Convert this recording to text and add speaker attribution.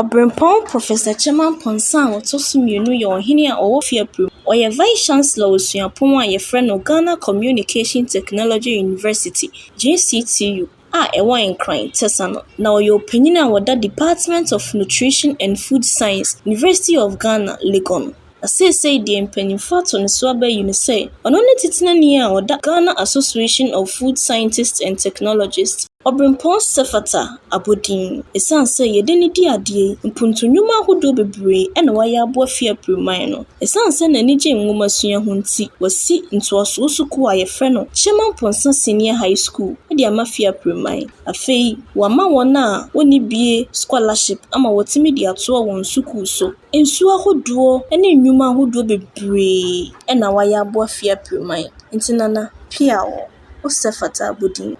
Speaker 1: Ɔberempɔn Professor Kyei-Amponsah a ɔtɔ so mmienu yɛ ɔhene a ɔwɔ Fiapre. Ɔyɛ Vice Chancellor wɔ suapɔn a wɔfrɛ no Ghana Communication Technology University (GCTU) a ɛwɔ Nkran Tesano. Na ɔyɛ ɔpanyin a ɔda Department of Nutrition and Food Science, University of Ghana, Legon. Na seesei deɛ mpanimfoɔ ato ne so aba ayi no sɛ ɔno ne titenani a ɔda Ghana Association of Food Scientists and Technologists. Ɔberempɔn sɛ abɔdin. Esiane sɛ yɛde no di adeɛ yi, mpuntunnwuma ahodoɔ bebree na wayɛ aboa Fiapre no. Esiane sɛ n'ani gye nwomasua ho nti, wasi ntoasoɔ sukuu a wɔfrɛ no Kyei-Amponsah Senior High School de ama Fiapre Afei, wama wɔn a wɔnni bie scholarship ama wɔatumi de atoa wɔn sukuu so. Nsuo ahodoɔ ne nnwuma ahodoɔ bebree na wayɛ aboa Fiapre Nti Nana, pia wo. Wosɛ fata abɔdin.